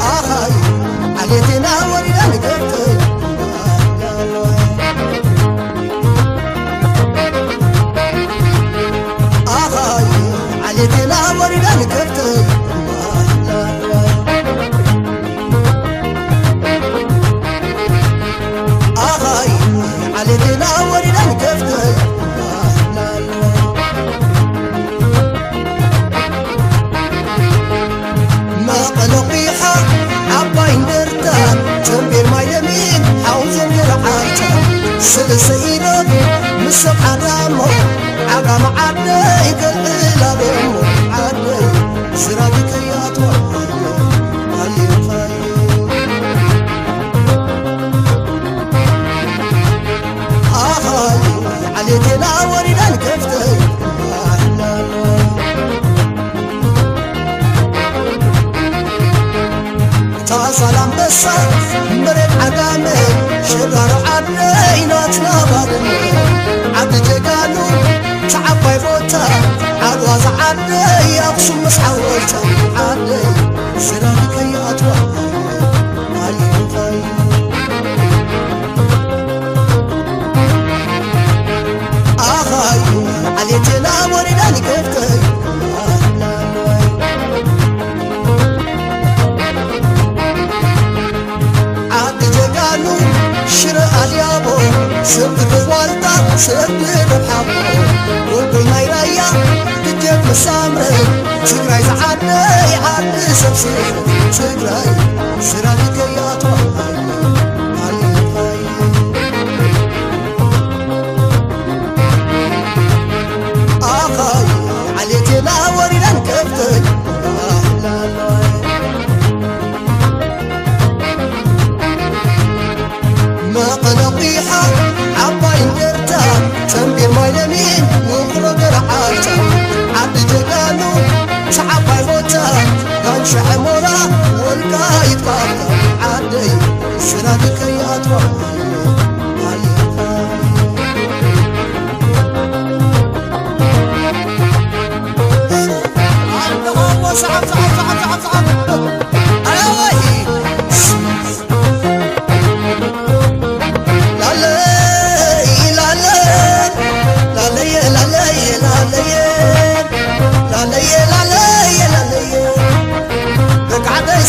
ኣኻይ ዓሌቴና ወሪዳ ንገብተይ። ኣኻይ ዓሌቴና ወሪዳ ንገብተይ። ኣኻይ ዓሌቴና ወሪዳ ንገብተይ። መቐለ ቑይሓ ዓባይ እንደርታ፣ ተምቤን ማይ ለሚን ሓውዜን ገረዓልታ፣ ሰለስተ ኢሮብ ምስ ሰብ ዓዳሞ፣ ዓጋመ ዓደይ ገልዕላ ደሞ ዓደይ፣ ስራግ ከይኣትዋ ሃሊኻዮ። ኣኻይ ዓሌቴና ወሪዳ ንገብተይ። እታ ዛላምበሳ መሬት ዓጋመ፣ ሸጋሮ ዓደይ ናትና ባድመ፣ ዓዲ ጀጋኑ፣ እታ ዓባይ ቦታ ዓድዋ ዝዓደይ፣ ኣኽሱም ምስ ሓወልታ ዓደይ፣ ሰራዊት ከይኣትዋ ኣይንፋይ። ኣኻይ ዓሌቴና ወሪዳ ንገብተይ። ዓዲ ጀጋኑ ሽረ ኣልያቦ፣ ሰብ ድርብ ዋልታ፣ ሰብ ድርብ ሓቦ፣ ጎልጎል ናይ ራያ፣ ግጀት መሳምረ፣ ትግራይ ዝዓደይ ዓዲ ሰብስብ፣ ትግራይ ስራግ ከይኣትዋ ኣኻይ ዓሌቴና ወሪደን ከብተን። መቐለ ቑይሓ ዓባይ እንደርታ ተምቤን ማይ ለሚን ውቕሮ ገረዓልታ ዓዲ ጀጋኑ ዓባይ ቦታ ጋንሻ ሑመራ ወልቃይት ባርካ ዓደይ ስራግ ከይኣትዋ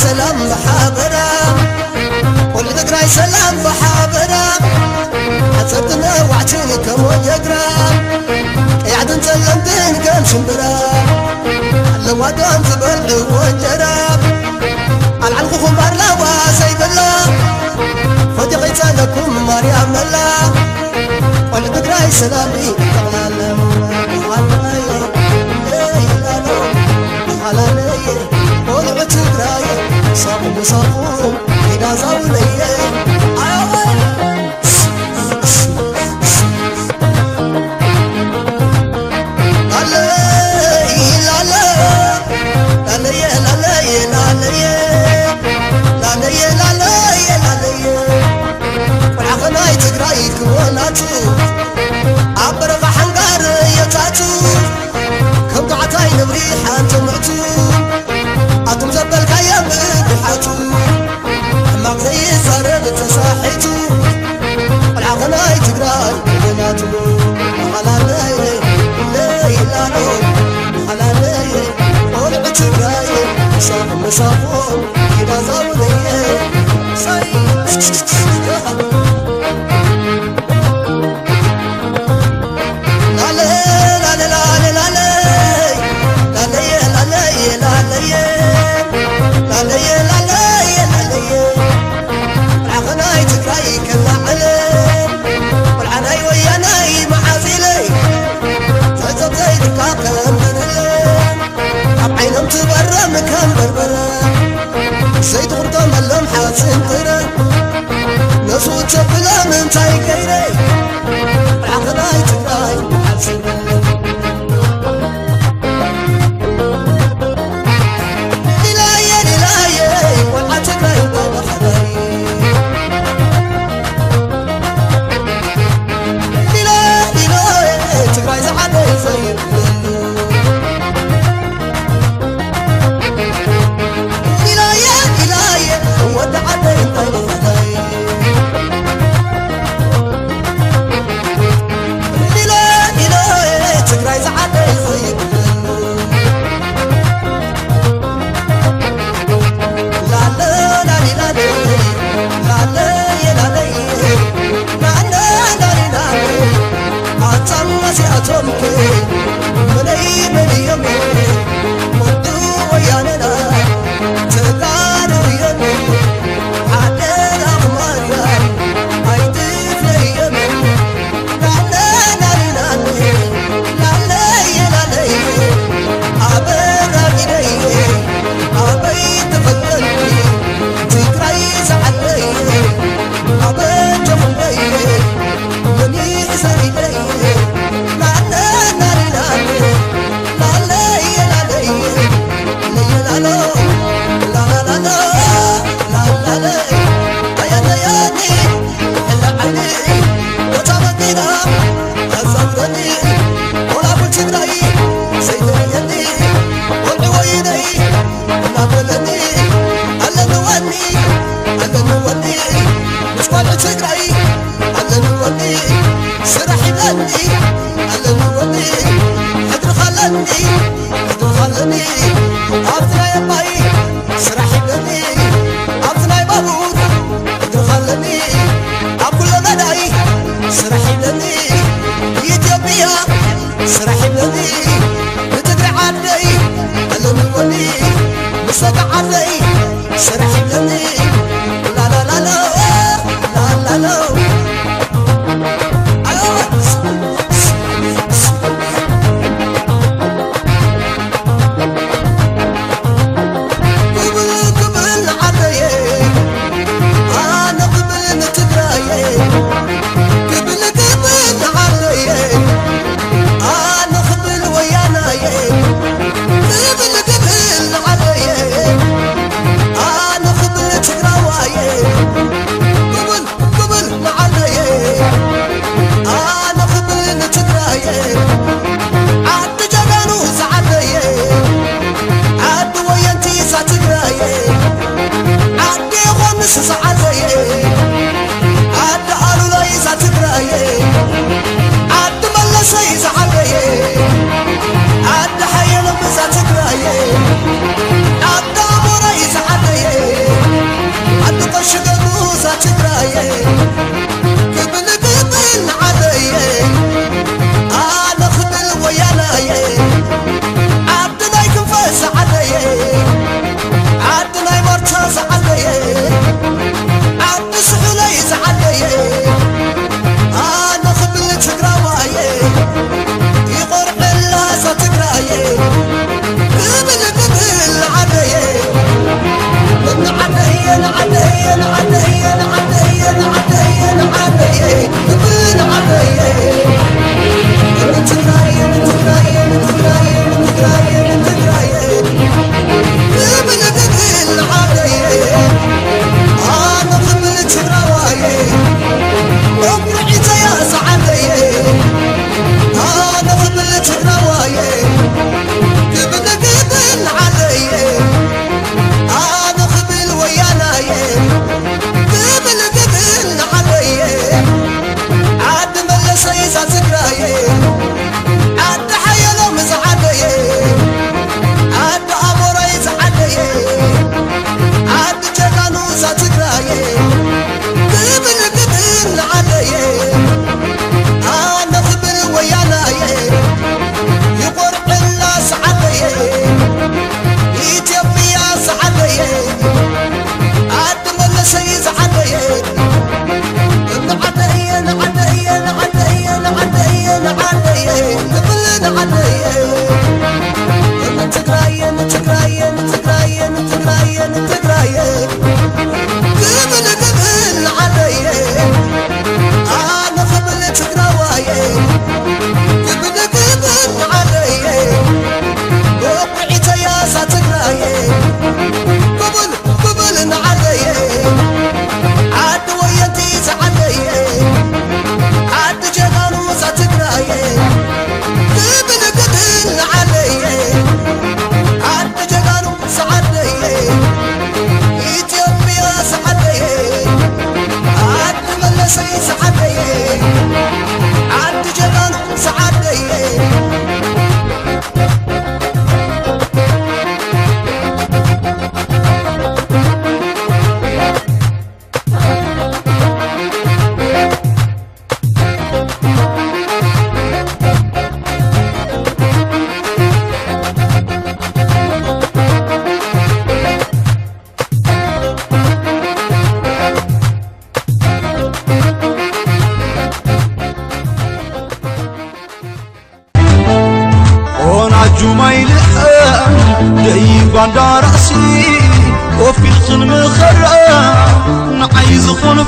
ሰላም ብሓበራ ቆልዑ ትግራይ ሰላም ብሓበራ ሓፀርትን ነዋሕትን ከም ወጀግራ ቀያሕትን ፀለምትን ከም ሽምብራ ኣለዋቶም ዝበልዕዎ እንጀራ ኣልዓልኩኹም ኣርላዋ ዘይብላ ፈቲኺ ፀለኩም ማርያም መላ ቆልዑ ትግራይ ሰላም ጠቕላላ ሓላለየ ቆልዑ ትግራይ ሳቑ ምሳቑ ኢዳ ዛውለየ ኣወ ቆልዓኸ ናይ ትግራይ ክወናቱ ኣብ በረኻ ሓንጋር የታቱ ከም ጓዕታይ ነብሪ ሓንቲ ምዕቱ ኣቱም ዘበልካዮም ብሓቱ ሕማቕ ዘይዛረብ ተሳሒቱ ቆልዓኸ ናይ ትግራይ ክወናቱ ሓላለየ ለይላሎ ሓላለየ ቆልዑ ትግራይ ሳቕ መሳኾም ኢዳ ዛውለየ ሳይ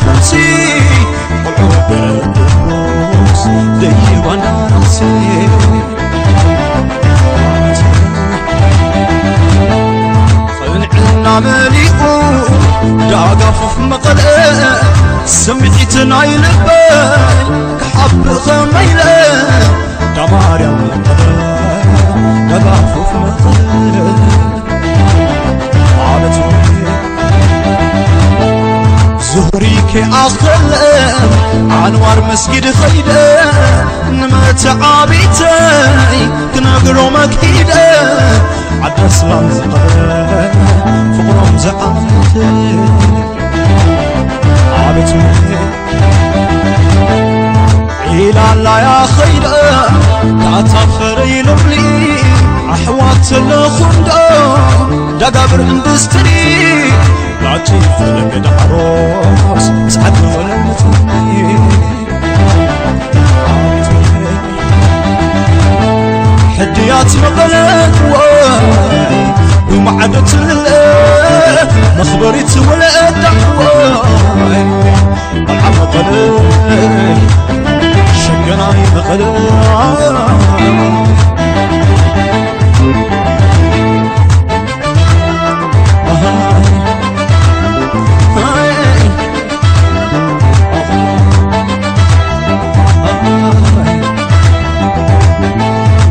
ፍርሲ ቆልዑ ደረስ ደይባና ራሴ ጽንዕና መሊኡ ዳጋፉፍ መቐለ ስምዒት ናይ ልበይ ክሓብእ ኸመይለ ዳማርያም መቐለ ዳጋፉፍ መቐለ ዓለት ዙህሪ ከይኣኸለ ኣንዋር መስጊድ ኸይደ ንመተዓቢተይ ክነግሮ መኪደ ዓዲ ኣስላም ዝኸበረ ፍቕሮም ዝዓመተ ዓለት ዒላላያ ኸይደ ካታፈረ ኢሎምኒ ኣሕዋት ተለኹንዶ ዳጋብር ኢንዱስትሪ ላቲ ፈለገ ዳዕሮስ ጻዕድ ወለምትኒ ሕድያት መቐለ ወይ ብማዕዶ ትልለ መኽበሪት ወለዳ ወይ ቆልዓ መቐለ ሸገናይ መቐለ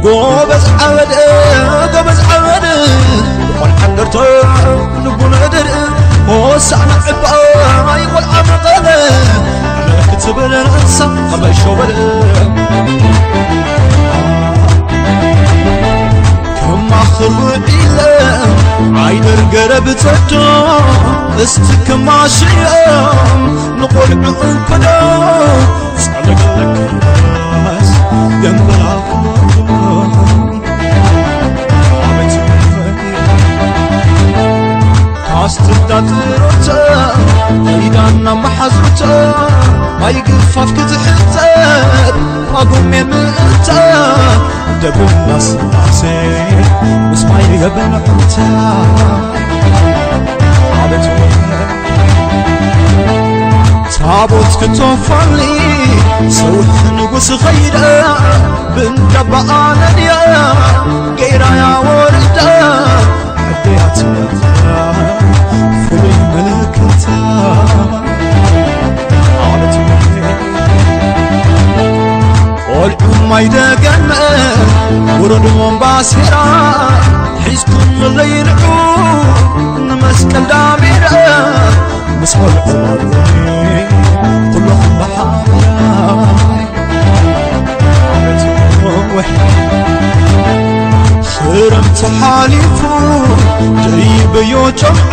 ጎበዝ ዓበደ ጎበዝ ዓበደ ቆልዓ እንደርቶ ልቡ ነደድ ሆሳዕና ዕባይ ቆልዓ መቐለ ክትብል ርእሳ ከመይ ሸበለ ከማኽር ውዒለ ዓይደር ገረብ ጸዶ እስቲ ከማሽዮም ንቖልዑ እንኮዶ ጸለገለገስ ገንበራኹ ካስትዳጥሮተ ኢዳና መሓዙተ ማይ ግፋፍ ክትሕጸብ ኣጉሜ ምእንተ ደብና ስላሴ ምስ ማይ ገበና ዕንተ ዓለት ታቦት ክቶፋሊ ሰውሕ ንጉስ ኸይደ ብእንዳባ ኣነድያ ገይራያ ወረዳ ሕድያት ፍሉይ ምልክታ ዓለት ቆልዑ ማይ ደገመ ወረድዎም ባሴራ ሒዝኩም ለይልዑ ንመስቀል ዳሜራ ምስ ቆልዑ ኩለኹም ብሓበራ ክረምቲ ሓሊፉ ደይበዮ ጨምዓ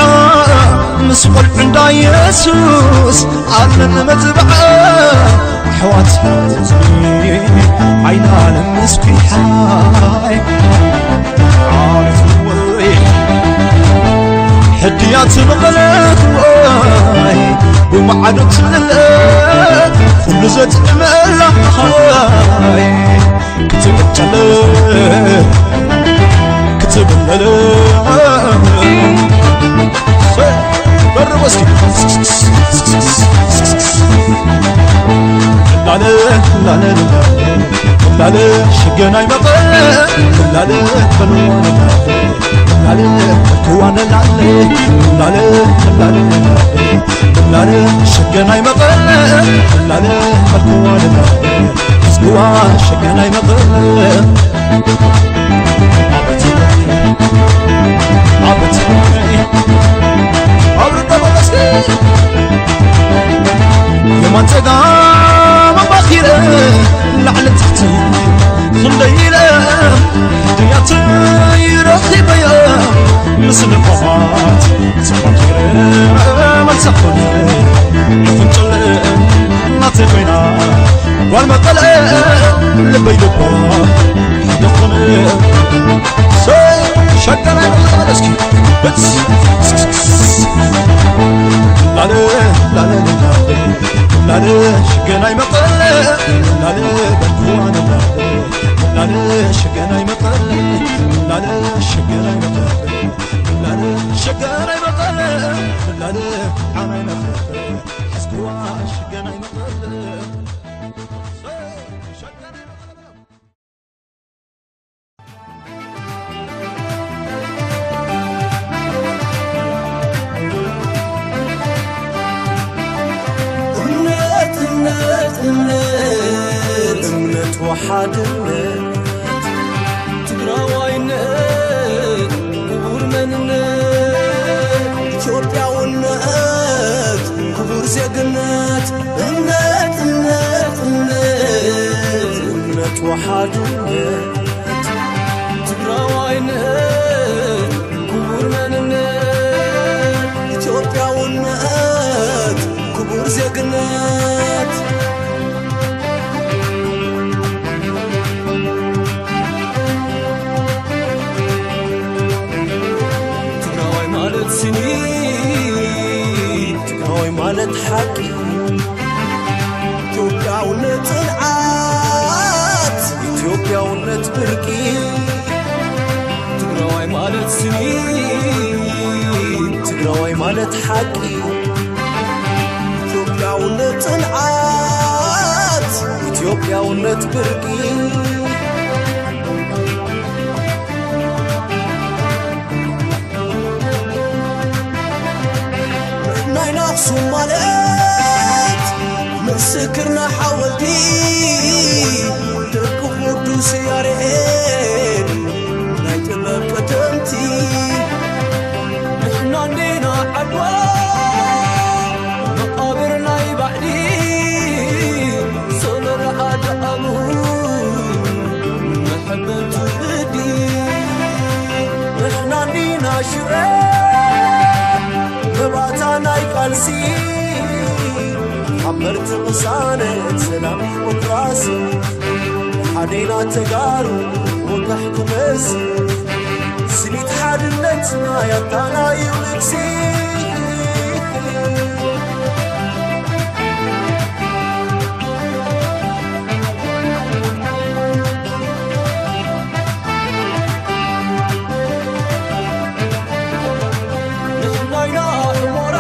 ምስ ቆልዑ እንዳ የሱስ ኣለን መጽብዓ ኣሕዋት ሓዝኒ ዓይና ንምስኪሓይ ዓርፍወይ ሕድያት መቐለትወይ ብማዕዶ ትልለ ኩሉ ዘጥዕመላ ኸይ ክትብል ጨለ ክትብል ለለ በርቦ እስኪ ላለ ላለ ላለ ሽገናይ መቐለ ላለ በሎ ላለ ተዋነ ላለ ላለ ላለ ላለ ሸገናይ መቐለ ላለ መልክዋ ልበ ዝዋ ሸገናይ መቐለ የማን ጸጋም ኣባኺረ ላዕሊ ትሕቲ ክንደይ ኢለ ሕድያተይ ረኺበያ ምስ ልባባት ጽባሕ ገይረ መልሳ ኮነ ይኹን ጨለ እናተይ ኮይና ጓል መቐለ ልበይ ልባ ሓደ ኮነ ሰይ ሸቀላ ይበል እስኪ ላለ ላለ ላለ ላለ ሽገናይ መቐለ ላለ በልኩዋ ላለ ላለ ሽገናይ መቐለ ላለ ሽገናይ መቐለ ላለ ሽገናይ መቐለ ላለ ዓናይ መቐለ ሕዝክዋ እምነት ወሓድነት ትግራዋይነት ክቡር መንነት ኢትዮጵያውነት ክቡር ዜግነት እምነት እምነት እምነት እምነት ወሓድነት ትግራዋይነት ክቡር መንነት ኢትዮጵያውነት ክቡር ዜግነት ትግራዋይ ማለት ስኒት ትግራዋይ ማለት ሓቂ ኢትዮጵያውነት ጽንዓት ኢትዮጵያውነት ብርቂ ትግራዋይ ማለት ስኒት ትግራዋይ ማለት ሓቂ ኢትዮጵያውነት ጽንዓት ኢትዮጵያውነት ብርቂ ናይ ኣኽሱም ማለት ምስክርና ሓወልቲ ደቂ ቅዱስ ያሬድ ናይ ጥበብ ቀደምቲ ንሕና እንዲና ዓድዋ መቓብር ናይ ባዕዲ ሶሎር ኣድኣሙ መሐበን ትውልዲ ንሕና እንዲና ሽረ መባእታ ናይ ቃልሲ ሓመርቲ ቅሳነት ሰላም ዲሞክራሲ ሓዴና ተጋሩ ወጋሕ ክመሲ ስኒት ሓድነትና ያታና እዩ ልግሲ ንሕናይና ሑሞራ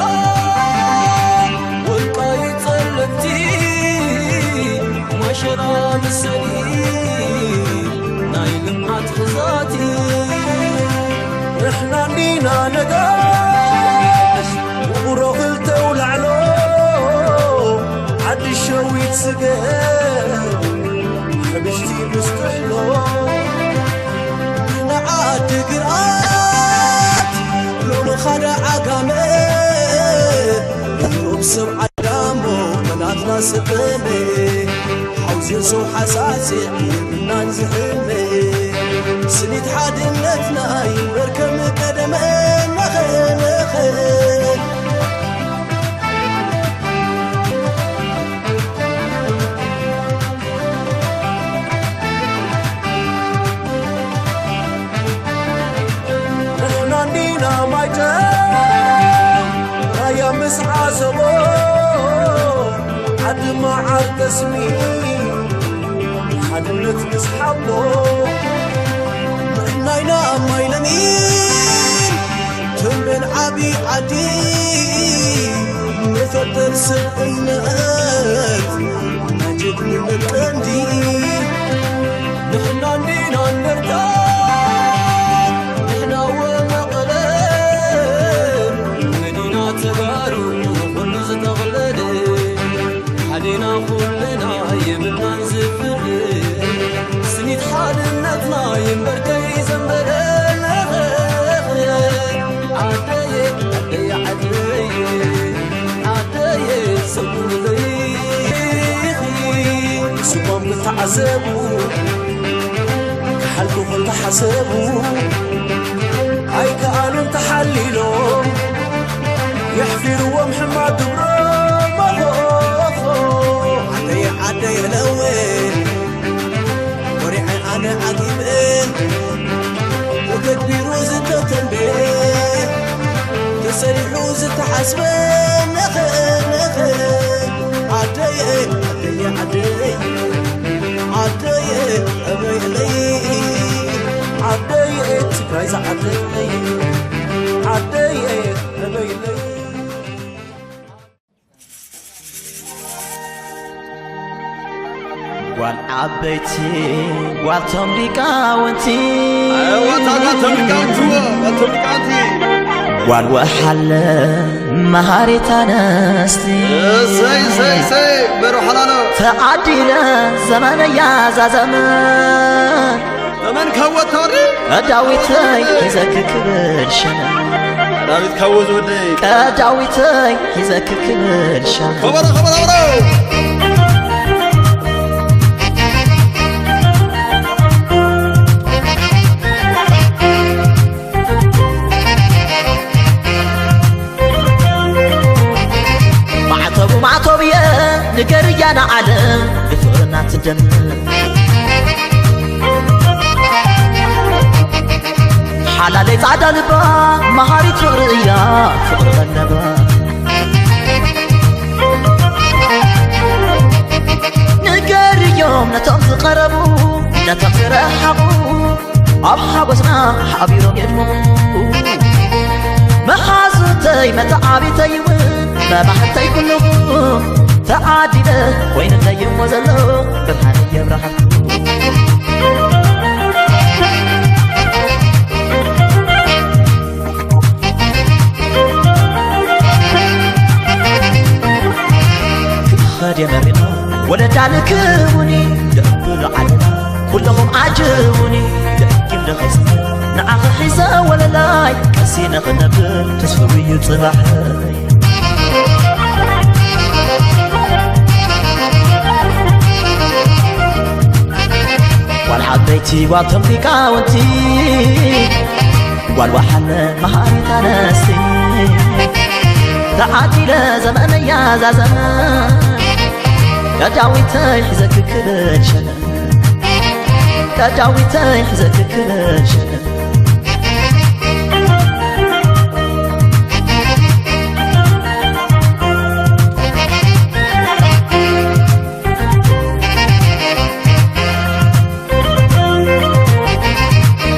ወልቃይት ጸለምቲ ማሸራ ምሰሊ ናይ ልምዓት ግዛቲ ንሕና እንዲና ነጋሽ ውቕሮ ክልተ ውላዕሎ ዓዲ ሸዊት ስገር ሕብሽቲ ምስ ጥሕሎ ንዓዲ ግራት ሎሚ ኻዳ ዓጋመ ሩብ ሰብ ዓዳሞ መናትና ስቕመ ሓውዜን ሰው ሓሳሴ የብልናን ዝሕመ ስኒት ሓድነትና ይንበር ከም ቀደመ ነኸ ነኸ ንሕና እንዲና ማይጨው ራያ ምስ ዓዘቦ ዓዲ መዓር ተስሚ ሓድነት ምስ ሓቦ ንሕናይና ማይ ለሚን ተንቤን ዓቢ ዓዲ መፈጠር ስብእነት ናይ ጀግንነት ቀንዲ ንሕና እንዲና እንደርታ ንሕና ወመቐለ መዲና ተጋሩ ኩሉ ዝጠቕለለ ሓዴና ኩልና የብልናን ዝፍለ ስኒት ሓድነትና ይንበር ከይዘንበለ ዓደየ ዓደየ ዓደየ ዓደየ ሰጉምለይ ንስቆም ክተዓዘቡ ክሓልኩ ክተሓሰቡ ኣይከኣሉን ተሓሊሎም የሕፊርዎም ሕማቕ ግብሮም ኣኾ ኣኾ ዓደየ ዓደየ ለወ ወሪዐ ኣነ ዓጊበ ተተግቢሩ ዝተተንበየ ተሰሪሑ ዝተሓስበ ነኸ ነኸ ዓደየ ዓደየ ዓደየ ዓደየ ኣበይለይ ዓደየ ትግራይ ዝዓደየ ዓደየ ኣበይለይ ጓል ዓበይቲ ጓልቶም ሊቃውንቲ ኣወታ ጓልቶም ሊቃውንቲ ጓልቶም ሊቃውንቲ ጓል ወሓለ መሃሪት ኣንስቲ እሰይ፣ እሰይ፣ እሰይ፣ በሩ ሓላሎ። ተዓዲለ ዘመነያ ዛዘመ ዘመን ካወታሪ ቀዳዊተይ ሒዘኪ ክብል ሸነ። ቀዳዊት ካዎ ዝወደይ። ቀዳዊተይ ሒዘኪ ክብል ሸነ። ከበሮ፣ ከበሮ፣ ከበሮ። ማዕተቡ ማዕተብየ ንገርያ ንዓለም ብፍቕርና ትደምም። ሓላለይ ጻዕዳ ልባ መሃሪት ፍቕሪ እያ ፍቕሪ ቀለባ። ንገርዮም ነቶም ዝቐረቡ ነቶም ዝረሓቑ ኣብ ሓጎስና ሓቢሮም የድምቑ። መሓዙተይ መተዓቢተይ እውን መማህርተይ ኩልኹም ተዓዲለ ኮይንለይ እሞ ዘሎ ብርሃን የብርሃልኩም። ክኸድ የመሪና ወለዳ ንክውኒ ደብሉ ዓለና ኩለኹም ዓጅቡኒ ደጊም ንኸይስተ ንዓኺ ሒዘ ወለላይ ቀሲነ ክነብር ተስፍኡ እዩ ጽባሐይ። ጓል ዓበይቲ ዋቶም ሊቃውንቲ ጓል ወሓለ መሃሪት ኣንስቲ ተዓዲለ ዘመነያ ዛዘመ ቀዳዊተይ ሒዘኪ ክብል ሸነ። ቀዳዊተይ ሒዘኪ ክብል ሸነ።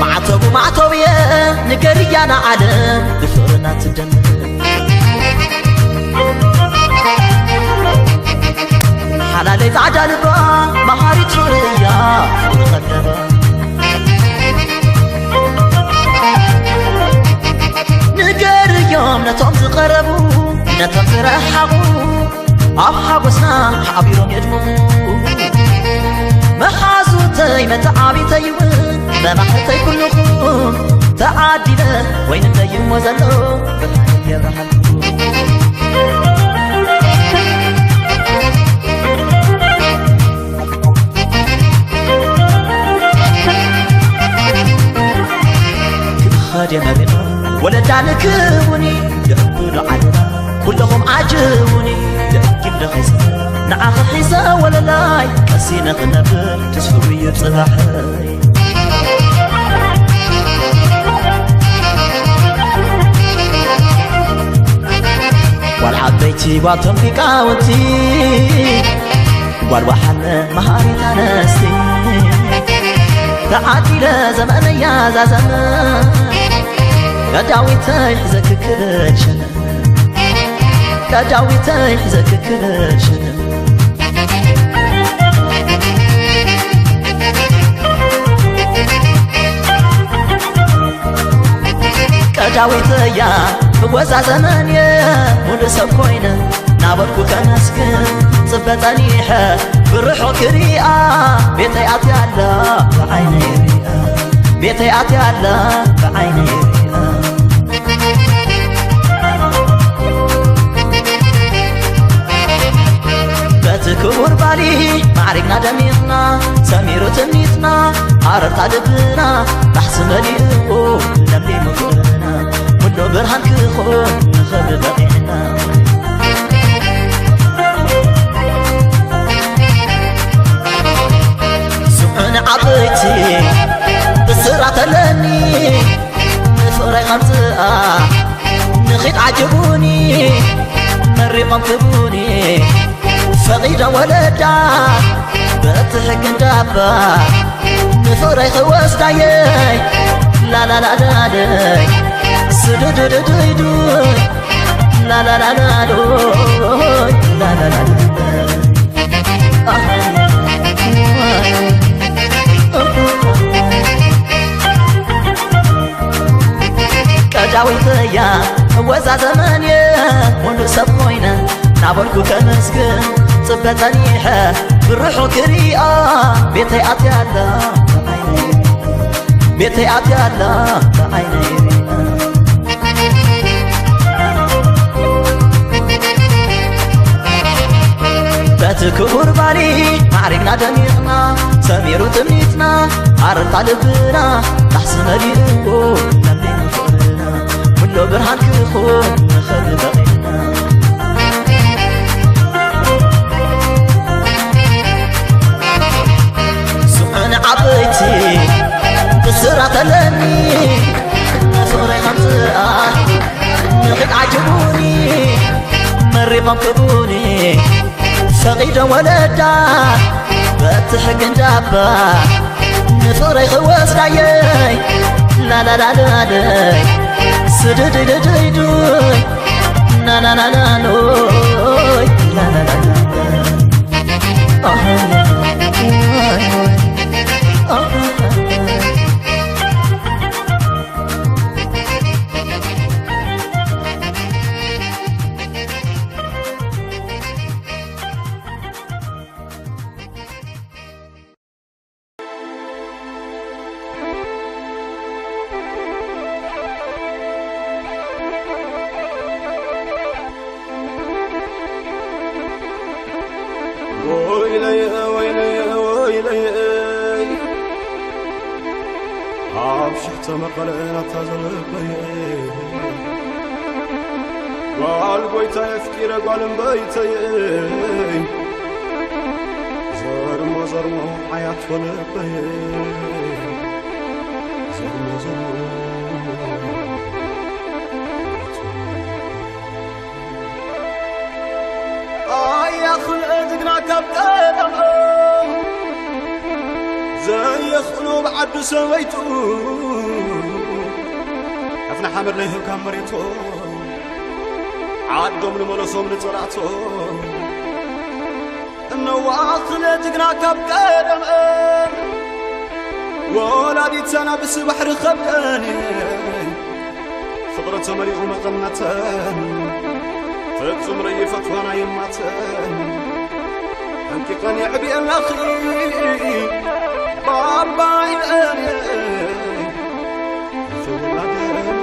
ማዕተቡ ማዕተብየ ንገርያ ንዓለም ብፍቕርና ትደምም። ሓላለይ ጻዕዳ ልባ መሃሪት ፍቕሪ እያ ፍቕሪ ቀለባ። ንገርዮም ነቶም ዝቐረቡ ነቶም ዝረሓቑ ኣብ ሓጎስና ሓቢሮም የድምቑ። መሓዙተይ መተዓቢተይ እውን መማሕርተይ ኩልኹም ተዓዲለ ወይንለይ እሞ ዘሎ ብርሃን የብርሃልኩም። ክኸድ የመሪና ወለዳ ንክውኒ ደብሉ ዓድና ኩለኹም ዓጅቡኒ ደጊም ደኸይሰ ንዓኺ ሒዘ ወለላይ ቀሲነ ክነብር ተስፍኡ እዩ ጽባሐይ። ጓል ዓበይቲ ጓልቶም ሊቃውንቲ ጓል ወሓለ መሃሪት ኣንስቲ ተዓዲለ ዘመነያ ዛዘመ ቀዳዊተይ ሒዘኪ ክብል ሸነ ቀዳዊተይ ሒዘኪ ክብል ሸነ። ቀዳዊት እያ ብወዛ ዘመን እየ ሙሉ ሰብ ኮይነ ናበልኩ ከመስግን ጽበ ጸኒሐ ብርሑቕ ክሪኣ ቤተይ ኣትያ ኣላ ብዓይነይ ሪኣ ቤተይ ኣትያ ኣላ ብዓይነይ ሪኣ። በቲ ክቡር ባሊ ማዕሪግና ደሚቕና ሰሚሩ ትምኒትና ሃረርታ ልብና ባሕሲ መሊእዎ ለምሊሙ ፍቕርና ኩሉ ብርሃን ክኾን ንኽብሪ በቒዕና። ስምዑኒ ዓበይቲ ብስራት ኣለኒ ንፍቕረይ ከምጽኣ ንኺድ ዓጅቡኒ መሪቖም ክቡኒ ፈቒዶም ወለዳ በቲ ሕጊ እንዳባ ንፍቕረይ ክወስዳየይ ላላላላለይ ስዱዱዱዱይዱይ ላላላላሎይ ላላላላ ቀዳወይተያ ናበልኩ ተመስገን ጽበ ጸኒሐ ብርሑ ክሪኣ ቤተይ ኣትያ ኣላ ብዓይነይ ሪኣ ቤተይ ኣትያ ኣላ ብዓይነይ ሪኣ በቲ ክቡር ባሊ ማዕሪግና ደሚቕና ሰሚሩ ትምኒትና ኣረታ ልብና ጣሕሲ መሊእዎ ናብደይ ንፍቕርና ኩሉ ብርሃን ክኹን ንኽእል በቒልና ስዑን ዓበይቲ ብስራት ኣለኒ ንፍቕረይ ከምዝኣ ንኺድ ዓጅቡኒ መሪቖም ክቡኒ ፈቒዶም ወለዳ በቲ ሕጊ እንዳባ ንፍቕረይ ክወስዳየይ ላላላላለይ ስድድድድይዱይ ናናናናኖይ ላላላላ ወይለይ ወይለይ ወይለይ ኣብ ሽሕተ መቐለ ናታ ዘለበይ ጓል ጎይታ የፍቂረ ጓል እምበይተይ ዘርሞ ዘርሞ ሓያት ሆነበይ ዘርሞ ዘርሞ ኣያኽል እዝግና ካብ ቀደም ዘየኽእሎ ብዓዱ ሰበይቱ ሕፍና ሓመድ ለይህብ ካብ መሬቶ ዓዶም ንመለሶም ንጸላእቶ እነዋኽል እዝግና ካብ ቀደም ወላዲትና ብስባሕ ርኸብ ቀን ፍቕሪ ተመሊኡ መቐነተን ፍጹም ረይፈትዋና የማተን ሓንቂቐን የዕብየናኺ ባባይነን ፍውላደን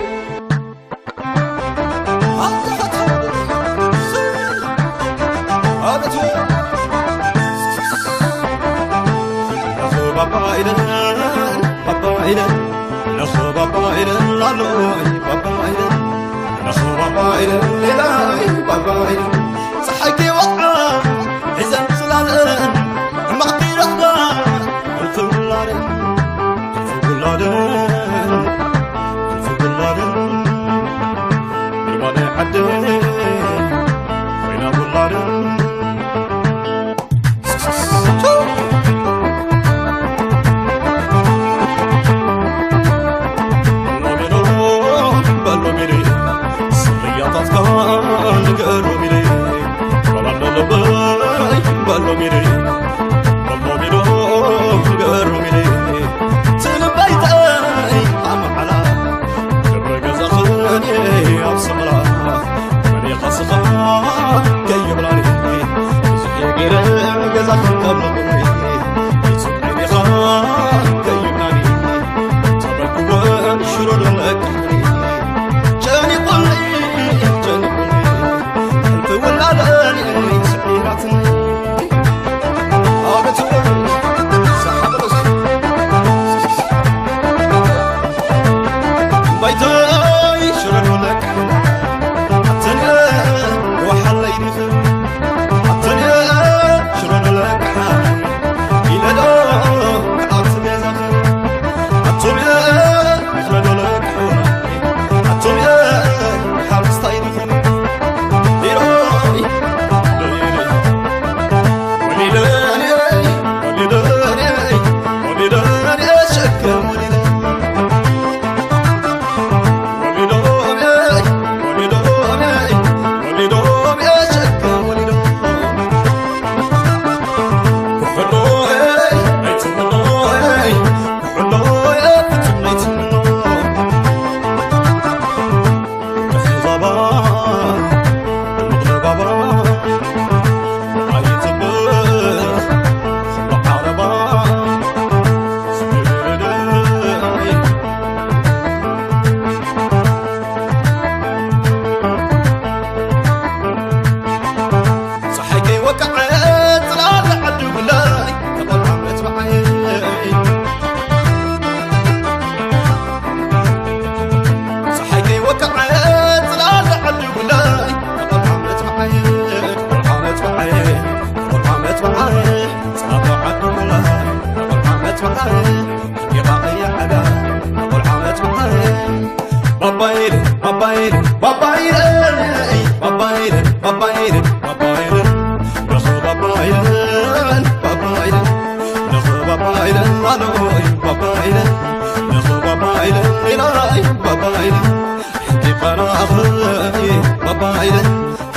ኣኸይ ባባይለ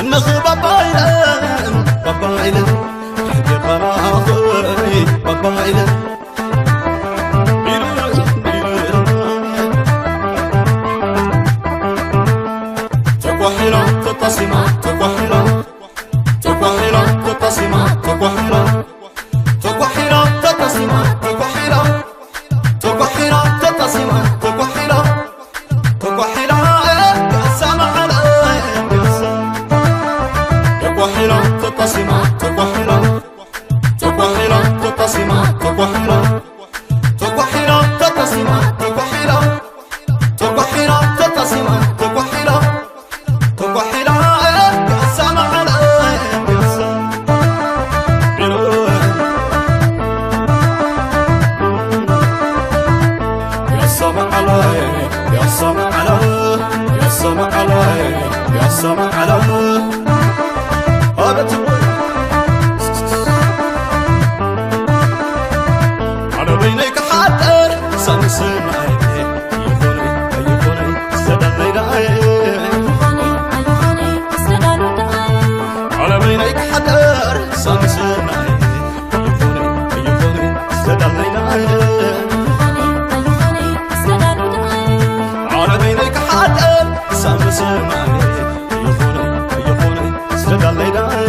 እነኽ ባባይለ ባባይለ ሕጌ ኸራ ኣኸይ ባባይለ ተኳሒላ ተጣሲማ ተኳሒላ ተኳሒላ ተጣሲማ ተኳሒላ ተኳሒላ ተጣሲማ ተኳሒላ ተኳሒላ ተጣሲማ ተኳሒላ ተኳሒላ ፒያሳ መዓላ ፒያሳ ተኳሒላ ተጣሲማ ተኳሒላ ተኳሒላ ተጣሲማ ተኳሒላ ተኳሒላ ተጣሲማ ተኳሒላ ተኳሒላ ተጣሲማ ተኳሒላ ተኳሒላ ፒያሳ መዓላ ፒያሳ ፒያሳ መዓላ ፒያሳ መዓላ ፒያሳ መዓላ ፒያሳ መዓላ ኣበትወይ ኣነ በይነይ ክሓደር ሳምስናይ ይኾነይ ኣይኾነይ ዝተዳለይ ደኣየ ኣነ በይነይ ክሓደር ሳምስናይ ይኾነይ ኣይኾነይ ዝተዳለይ ደኣየ ኣነ በይነይ ክሓደር ሳምስናይ ይኾነይ ኣይኾነይ ዝተዳለይ ደኣየ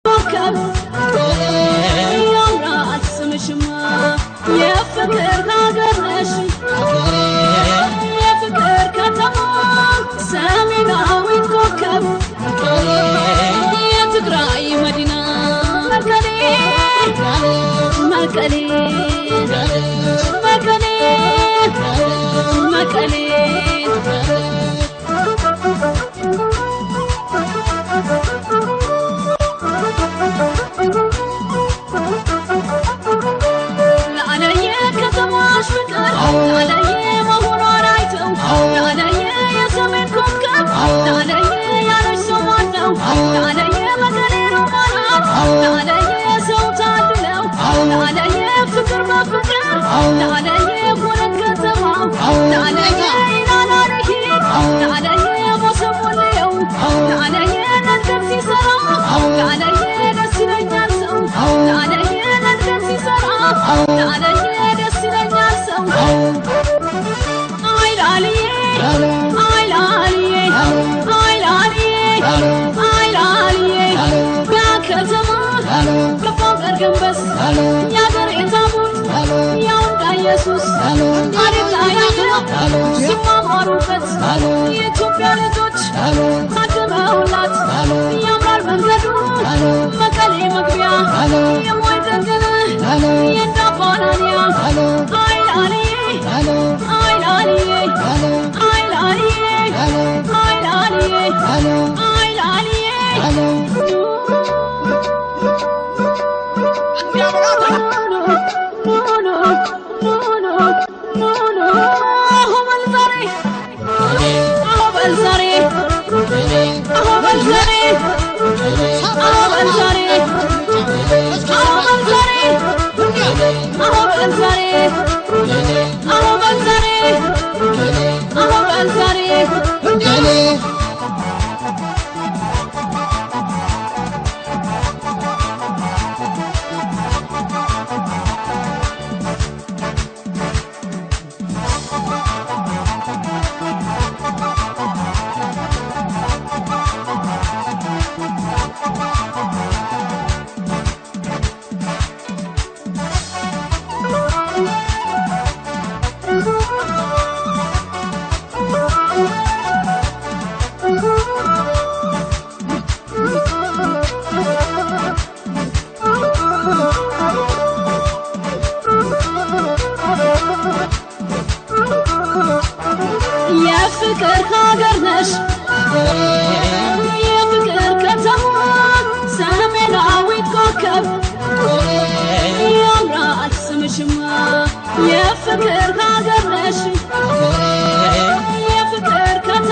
ኮከብ ያምራል ስምሽማ የፍቅር ሀገር ነሽ የፍቅር ከተማ ሰሜናዊት ኮከብ የትግራይ መዲና መቀሌ መቀሌ መቀሌ መቀሌ ላዕለየ ከተማሽ ፍቅር ላዕለየ መሆኗን አይተው ላዕለየ የሰሜን ኮከብ ላዕለየ ያለሽ ሰው ማነው ላዕለየ መቀሌ ሮማናት ላዕለየ ሰው ታድለው ላዕለየ ፍቅር በፍቅር ላዕለየ ሆነን ከተማ ላዕለየ ኢላና ንሂድ ላዕለየ መሰቦለየው ላዕለየ ነንከብ ሲሰራ ላዕለየ ደስ ይለኛል ሰው ላዕለየ ነንከብ ሲሰራ ላዕለየ ደስ ይለኛል ሰው አይ ላልዬ አይ ላልዬ አይ ላልዬ አይ ላልዬ ያ ከተማ ገባው ቀርገንበስ ያገር የታቦት ያውንዳ ኢየሱስ አደጋ ያየ ስማማሩበት የኢትዮጵያ ልጆች ታድመውላት ያምራል መንገዱ መቀሌ መግቢያ የሞይ ጠገነ የእንዳ ባናንያ አይ ላልዬ አይ ላልዬ አይ ላልዬ አይ ላልዬ አይ ላልዬ የፍቅር ሀገር ነሽ የፍቅር ከተማ ሰሜናዊት ኮከብ ያምራል ስምሽማ የፍቅር ሀገር ነሽ የፍቅር ከተማ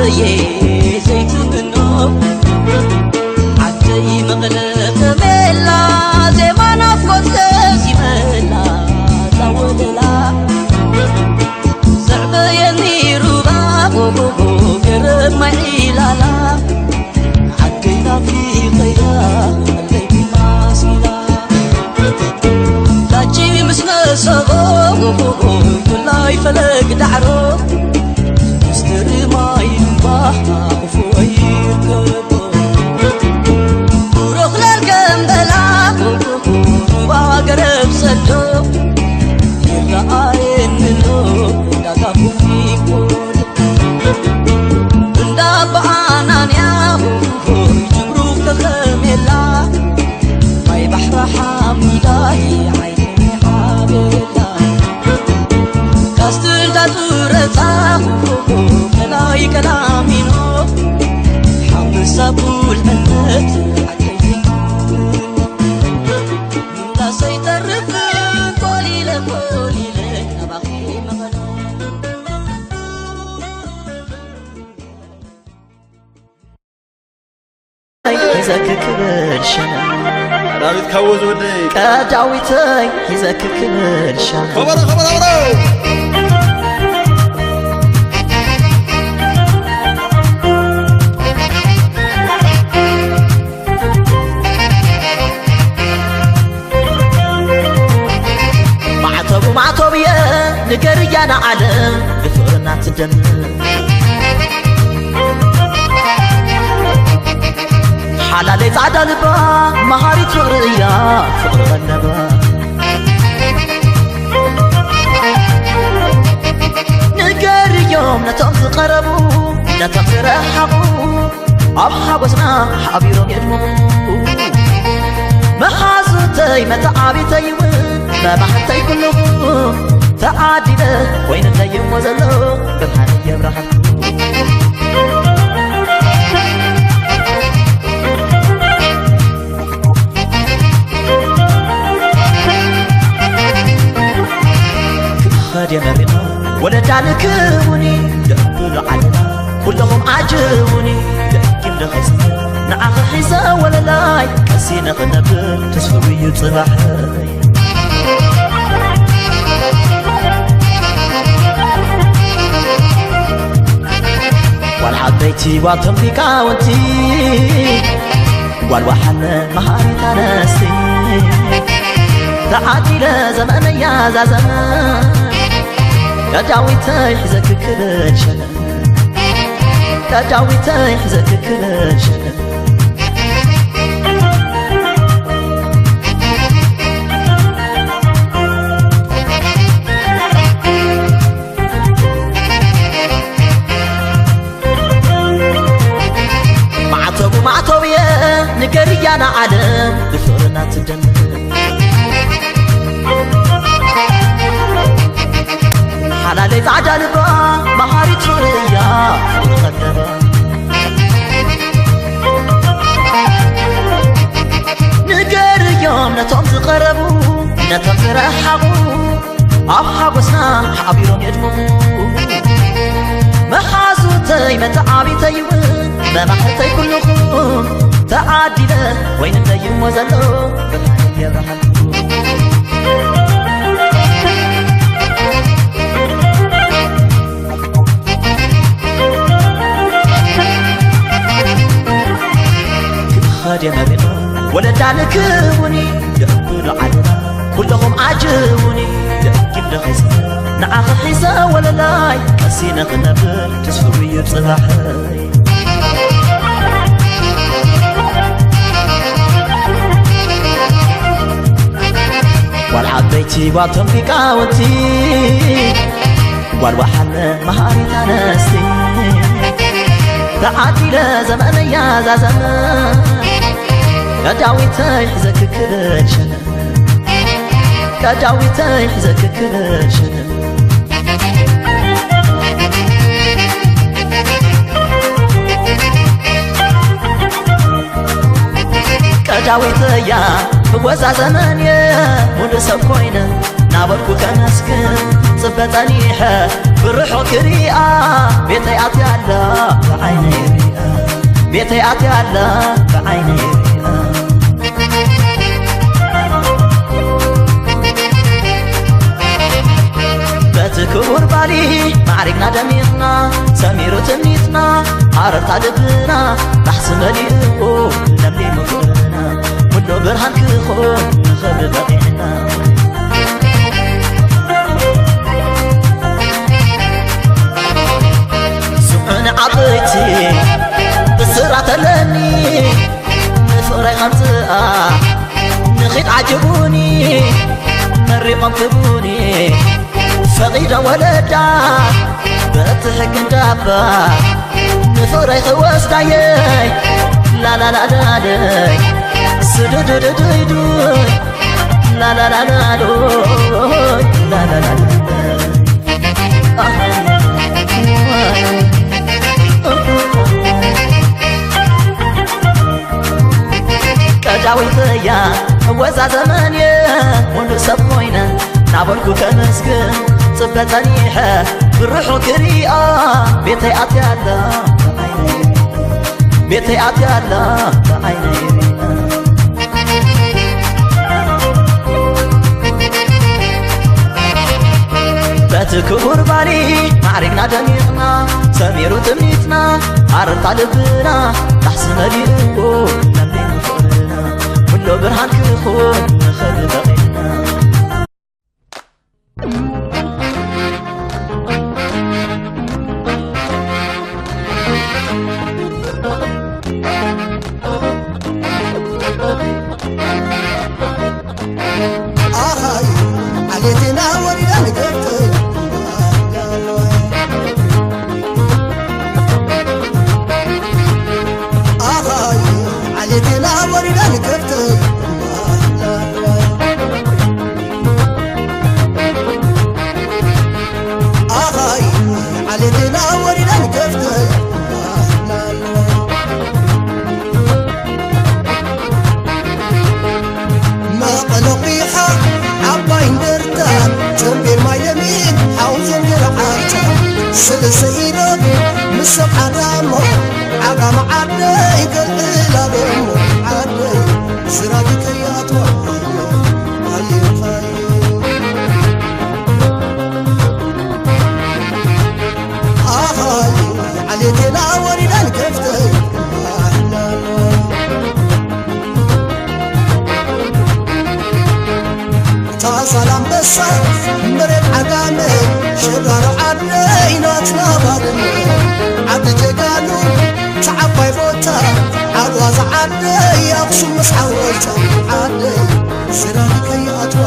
እየ ዘይትምኖ ዓደይ መቐለ ከመላ ዜማ ናፍቆት ከዚመላ ዛወለላ ዘዕበየኒ ሩባ ገረብ ማይ ዒላላ ዓደይ ናፊቐያ ቀልበይ ማሲላ ላጂ ምስ መሰቦ ኩላይ ፈለግ ዳዕሮ ምስጢር ማይ እምባ ክፉ ኣይርከቦ ብሩኽ ለልገምበላ ሩባ ገረብ ሰዶ ይረኣየኒ ኣሎ ዳጋ ፉሚኮ እንዳ ኣባ ኣናንያ ሆይ ጅብሩ ከኸሜላ ማይ ባሕራ ሓሚዳይ ዓይኒ ሓቤላ ካስትል ዳጡረጻ ከላይ ከላሚኖ ሓምሳ ቁልዕነት ዓደይ ዘይትምኖ እንዳሰይተርፍ ኮሊለ ኮሊለ ናባኺ መቐለ ሒዘኪ ክብል ሸነ ዳዊት ካዎ ዝወደይ ቀዳዊተይ ሒዘኪ ክብል ሸነ ከበሮ ከበሮ ከበሮ ማዕተቡ ማዕተብ እየ ንገርያ ንዓለም ብፍቕርና ትደምር ሓላለይ ጻዕዳ ልባ መሃሪት ፍቕሪ እያ ፍቕሪ ቐለባ ንገርዮም ነቶም ዝቐረቡ ነቶም ዝረሓቑ ኣብ ሓጎስና ሓቢሮም የድምቑ መሓዙተይ መተዓቢተይ እውን መማሕተይ ኩልኹም ተዓዲለ ኮይንለይ እሞ ዘሎ ብርሃን የብርሃልኩም ክኸድ የመሪና ወለዳ ልክውኒ ደብሉ ዓለና ኩለኹም ዓጅቡኒ ደጊም ደኸስኒ ንዓኺ ሒዘ ወለላይ ቀሲነ ክነብር ተስፍው እዩ ጽባሐይ ጓል ዓበይቲ ጓል ቶም ሊቃውንቲ ጓል ወሓለ መሃሪት ኣነስቲ ተዓዲለ ዘመነያ ዛዘመ ቀዳዊተይ ሒዘኪ ክብል ሸነ ቀዳዊተይ ሒዘኪ ክብል ሸነ ማዕተቡ ማዕተብ እየ ንገርያ ንዓለም ብፍቕርና ትደምር ሓላለይ ጻዕዳ ልባ መሃሪት ፍቕሪ እያ ፍቕሪ ቀለባ ንገርዮም ነቶም ዝቐረቡ ነቶም ዝረሓቑ ኣብ ሓጎስና ሓቢሮም የድምቑ መሓዙተይ መተዓቢተይ እውን መማሕተይ ኩልኹም ተዓዲለ ኮይንለይ እሞ ዘሎ ብርሃን የብርሃልኩም ክኸድ የመሪና ወለዳ ልክውኒ ደብሉ ዓለና ኩለኹም ዓጅቡኒ ደጊም ደኸስኒ ንዓኺ ሒዘ ወለላይ ቀሲነ ክነብር ተስፍው እዩ ጽባሐይ ጓል ዓበይቲ ጓል ቶም ሊቃውንቲ ጓል ወሓለ መሃሪት ኣነስቲ ተዓዲለ ዘመነያ ዛዘመ ቀዳዊተይ ሒዘኪ ክብል ሸነ ቀዳዊተይ ሒዘኪ ክብል ሸነ ቀዳዊተያ ብጎዛ ዘመን እየ ሙሉእ ሰብ ኮይነ ናበልኩ ከመስግን ጽበ ጸኒሐ ብርሑቕ ክሪኣ፣ ቤተይ ኣትያ ኣላ ብዓይነይ ሪኣ፣ ቤተይ ኣትያ ኣላ ብዓይነይ ሪኣ። በቲ ክቡር ባሊ ማዕሪግና ደሚቕና፣ ሰሚሩ ትምኒትና፣ ሃረርታ ልብና ጣሕሲ መሊእዎ ለምሊሙ ፍቕርና፣ ሙሉእ ብርሃን ክኾን ንኽብሪ በቒዕና። ስምዑኒ ዓበይቲ ብስራት ኣለኒ፣ ንፍቕረይ ከምጽኣ ንኺድ ዓጅቡኒ፣ መሪቖም ክቡኒ ፈቒዶም ወለዳ፣ በቲ ሕጊ እንዳባ ንፍቕረይ ክወስዳየይ። ላላላላለይ ስዱዱዱዱይዱይ፣ ላላላላሎይ፣ ላላላላ። ቀዳወይቲ እያ እወዛ ዘመን እየ፣ ሙሉእ ሰብ ኮይነ ናበልኩ ከመስግን ጽበ ጸኒሐ፣ ብርሑቕ ክሪኣ ቤተይ ኣትያ ኣላ ብዓይነይ ሪኣ፣ ቤተይ ኣትያ ኣላ ብዓይነይ ሪኣ። በቲ ክቡር ባሊ ማዕሪግና ደሚቕና፣ ሰሚሩ ትምኒትና፣ ሃረርታ ልብና ጣሕሲ መሊእዎ ለምሊሙ ፍቕርና፣ ሙሉእ ብርሃን ክኾን ንኽእል በቒዕና። ኣኻይ ዓሌትና ወሪዳ ንገብተይ። ኣኻይ ዓሌትና ወሪዳ ንገብተይ። ኣኻይ ዓሌትና ወሪዳ ንገብተይ። መቐለ ቑሓ ዓባይ እንደርታ፣ ተምቤን ማይ ለሚን ሓውዜን ገረዓልታ፣ ሰለስተ ኢሮብ ምስ ሰብ ዓጋሞ፣ ዓጋመ ዓደይ ገልዕላ ቤሞ ዓደይ ስራጊ ከይኣትዋ ሃሌሉያ። ኣኻሊ ዓሌቴና ወሪደን ከፍተይ እታ ዛላምበሳ መሬት ዓጋመ ሸጋሮ ዓደይ ናትና ባድመ ዓዲ ጀጋኑ እታ ዓባይ ቦታ ዓድዋ ዝዓደይ ኣኽሱም ምስ ሓወልታ ዓደይ ሰራዊት ከይኣትዋ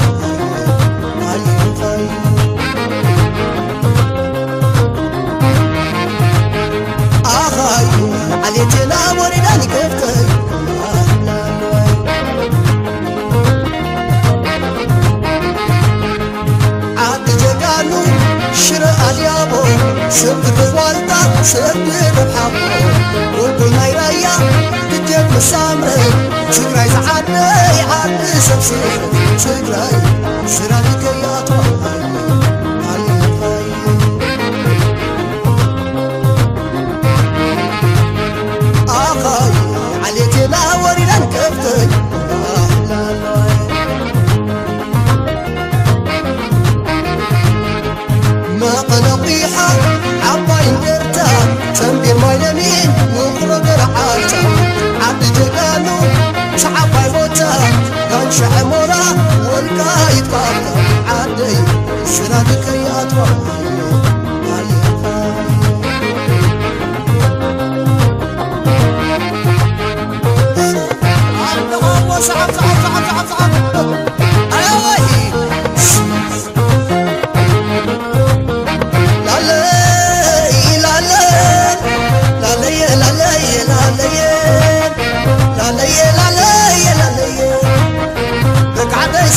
ኣኻዩ ዓሌቴና ወሪዳ ንከፍተይ ዓዲ ጀጋኑ ሽረ ኣድያቦ ሰብ ግድብ ዋልታ ሰብ ግድብ ሓቦ ጎልጎል ናይ ራያ ግጀት መሳምረ ትግራይ ዝዓደይ ዓዲ ሰብስብ ትግራይ ስራቂ ከይኣትዋ ኣኻዩ ዓሌቴና ወሪዳን ከፍተይ መቐለ ቂሓ ዓባይ እንደርታ ተምቤን ማይ ለሚን ውቕሮ ገረዓልታ ዓዲ ጀጋኑ እቲ ዓባይ ቦታ ጋንሻ ዕሞራ ወልቃይት ባርካ ዓደይ ስራቂ ከይኣትዋ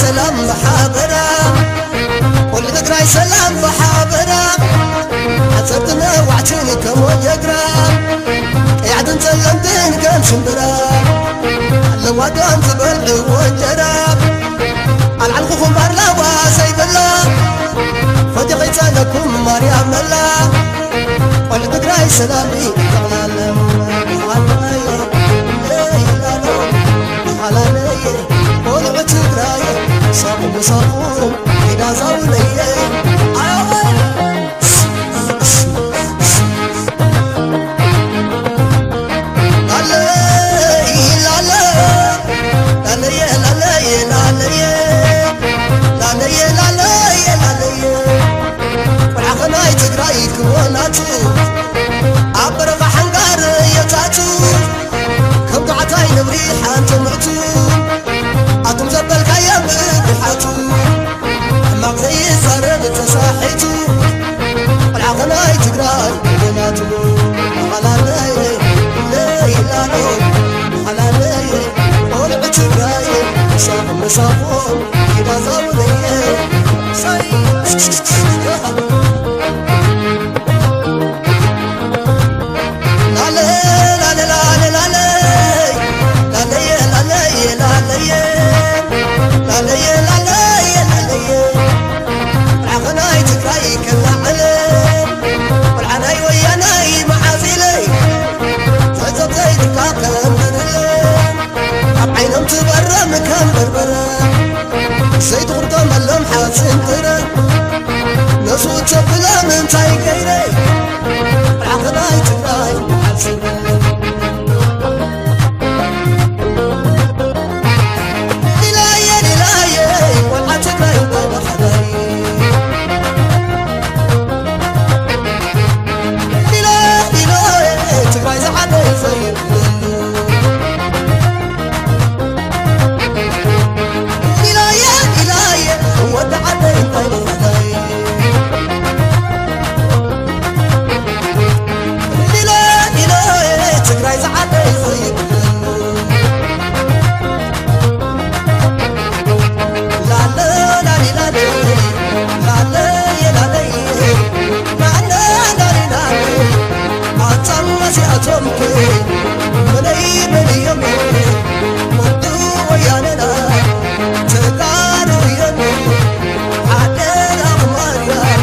ሰላም ብሓበራ ኩሉ ትግራይ ሰላም ብሓበራ ሓፀርትን ነዋሕትን ከም ወጀግራ ቀያሕትን ፀለምትን ከም ሽምብራ ኣለዋ ዶ ዝበልዕዎ እንጀራ ኣልዓልኩኹም ኣርላዋ ዘይብላ ፈቲኺ ሰላም ይጠቕላለ። ሃለየ፣ ለይላሎ፣ ሃላለየ፣ ቆልዑ ትግራይ፣ ሳቑ ምሳቑ፣ ኢዳ ዛውለየ። ኣወ! ላለይ፣ ላለ፣ ላለየ፣ ላለየ፣ ላለየ፣ ላለየ፣ ላለየ፣ ላለየ። ቆልዓኸ ናይ ትግራይ ክወናቱ፣ ኣብ በረኻ ሓንጋር የታቱ፣ ከም ጓዕታይ ነብሪ ሓንቲ ምዕቱ፣ ኣቱም ዘበልካዮም ብሓቱ፣ ሕማቕ ዘይዛረብ ተሳሒቱ፣ ቆልዓኸ ናይ ትግራይ ክወናቱ፣ ሓላለየ፣ ለይላሎ፣ ሓላለየ፣ ቆልዑ ትግራይ፣ ሳቕ ምሳቑ፣ ኢዳ ዛውለየ፣ ሳይ፣ ላለ፣ ላለ፣ ላለ፣ ላለየ፣ ላለየ፣ ላለየ፣ ላለየ፣ ላለየ፣ ላለየ። ቆልዓኸ ናይ ትግራይ ከላዕለ፣ ቆልዓ ናይ ወያናይ መዓዝ ኢለይ፣ ተዘብ ዘይብልካ ከንብርለ። ኣብ ዓይኖም ትበረም ከም በርበረ፣ ዘይትቑርጠመሎም ሓፂን ጥረ። ነሱ ተብሎም እንታይ ገይረ፣ ቆልዓ ከላይ ትግራይ ሓፂን። ሊላየ፣ ሊላየ፣ ቆልዓ ትግራይ እንታይ በኸላይ። ሊሎ፣ ሊሎ፣ ትግራይ ዝዓደይ ዘይብለሉ። ሊላየ፣ ሊላየ፣ ወዲ ዓደይ እንታይ በኸላይ። ሊሎ፣ ሊሎ፣ ትግራይ ዝዓደይ ዘይብለሉ። ላለ፣ ላሊ፣ ላለ፣ ላለ፣ የላለ፣ ላለ፣ ላሊ፣ ላለ፣ ኣታ እዚኣቶም ከ መነይ መን እዮም? ወዲ ወያነና ተጋሩ እዮም። ኣደራ ማርያም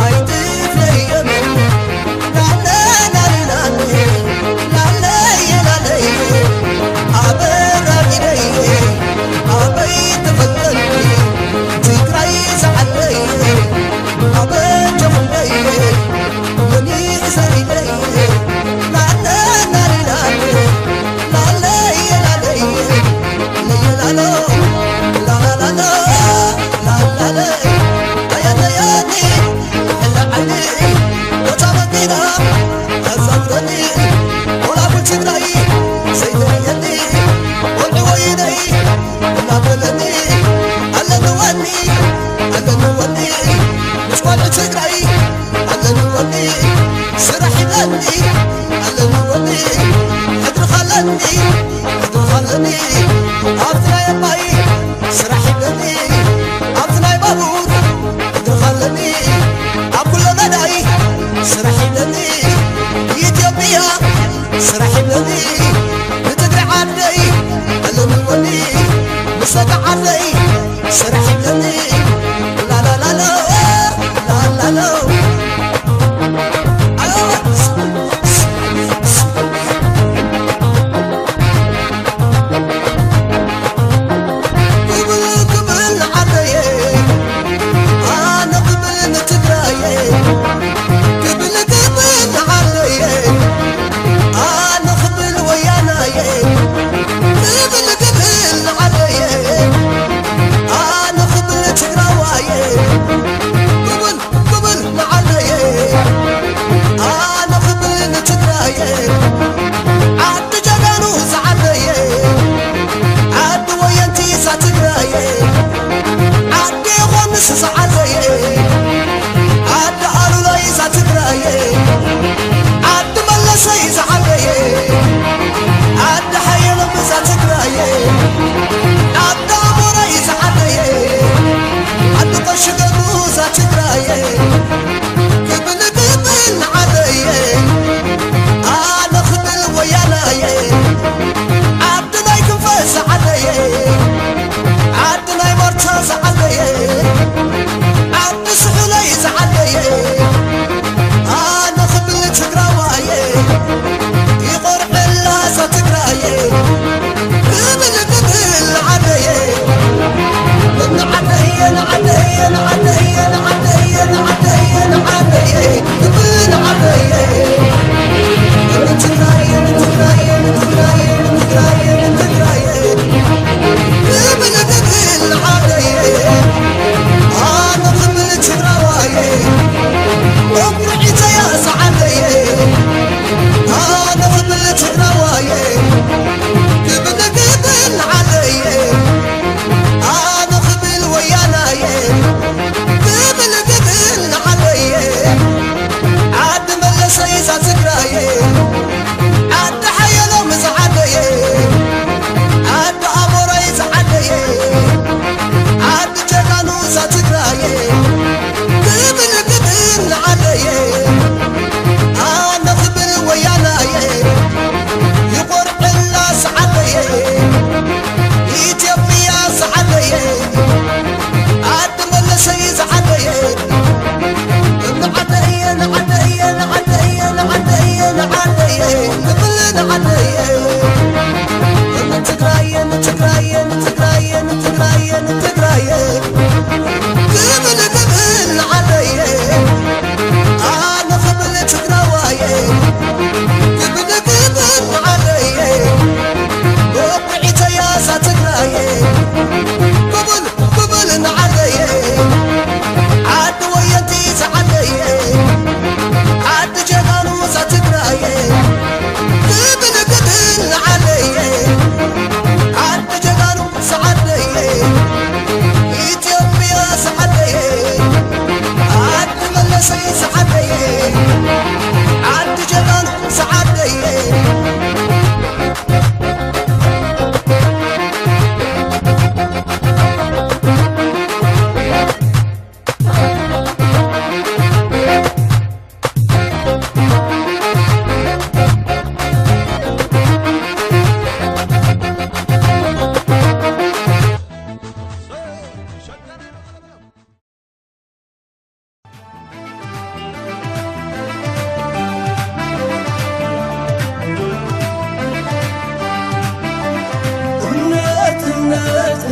ኣይትፍለዮም። ላለ፣ ላለ፣ ላለ፣ ላለየ፣ ላለየ፣ ኣበራጊደየ፣ ኣበይ ተፈጠርኩ? ትግራይ ዝዓደየ፣ ኣበጀኹለየ፣ መን ይእሰሪለየ? ላለ፣ ላለ፣ ላለ፣ ላለየ፣ ላለየ፣ ለየ፣ ላሎ፣ ላላ፣ ላላ፣ ላላለ፣ ኣያተያኒ፣ ሕላ ዓይኒ፣ ቦታ መኪና፣ ኣዛውረኒ፣ ቆላጉል ትግራይ፣ ዘይተለየኒ፣ ወርቂ ወይነይ፣ እናበለኒ፣ ኣለኒ ወኒ፣ ኣለኒ ወኒ፣ ምስ ቆልዑ ትግራይ፣ ኣለኒ ወኒ፣ ስራሕ ይብለኒ፣ ኣለኒ ወኒ፣ ሕድሪ ኻለኒ፣ ሕድሪ ኻለኒ፣ ኣብቲ ናይ ኣባይ፣ ስራሕ ይብለኒ፣ ኣብቲ ናይ ባቡር፣ ሕድሪ ኻለኒ፣ ኣብ ኩለ መዳይ፣ ስራሕ ይብለኒ፣ ኢትዮጵያ፣ ስራሕ ይብለኒ፣ ንትግረ ዓደይ፣ ኣለኒ ወኒ፣ ምስ ደቂ ዓደይ፣ ስራሕ ይብለኒ፣ ላላላሎ፣ ላላሎ።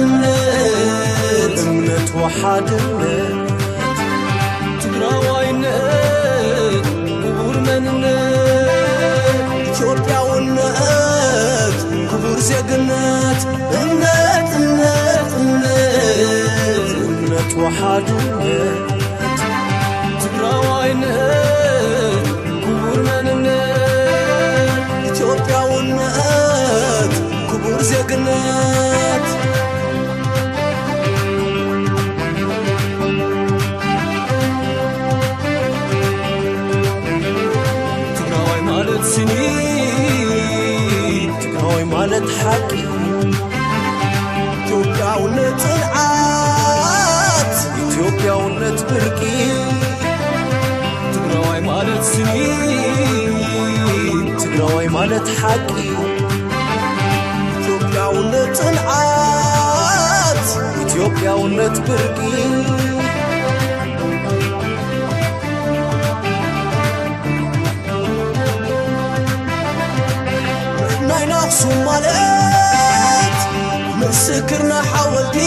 እምነት ወሓድነት ትግራዋይነት ክቡር መንነት ኢትዮጵያውነት ክቡር ዜግነት እምነት እምነት እምነት እምነት ወሓድነት ትግራዋይነት ክቡር መንነት ኢትዮጵያውነት ክቡር ዜግነት ትግራዋይ ማለት ስኒት ትግራዋይ ማለት ሓቂ ኢትዮጵያውነት ጽንዓት ኢትዮጵያውነት ብርቂ ትግራዋይ ማለት ስኒት ትግራዋይ ማለት ሓቂ ኢትዮጵያውነት ጽንዓት ኢትዮጵያውነት ብርቂ ናይና ኣኽሱም ማለት ምስክርና ሓወልቲ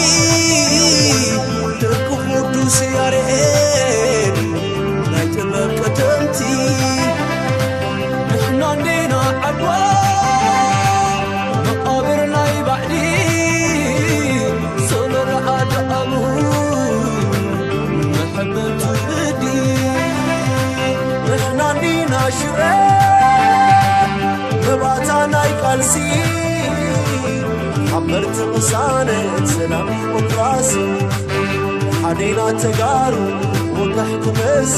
ደቂ ቅዱስ ያሬድ ናይ ጥበብ ቀደምቲ ንሕና እንዴና ዓድዋ መቓብር ናይ ባዕዲ ሰመረ ኣድኣሙ መሐበን ትውልዲ ንሕና እንዲና ሽረ መባእታ ናይ ቃልሲ ሓመርቲ ቅሳነት ሰላም ዲሞክራሲ ሓዴና ተጋሩ ወጋሕ ክመሲ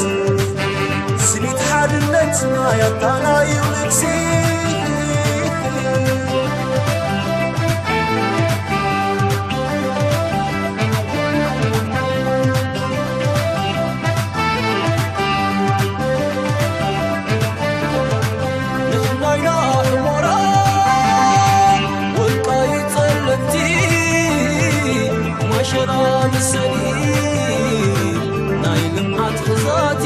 ስኒት ሓድነትና ያታና እዩ ልግሲ ንሕናይና ሑሞራ ወልቃይት ጸለምቲ ማሸራ ምሰሊ ናይ ልምዓት ግዛቲ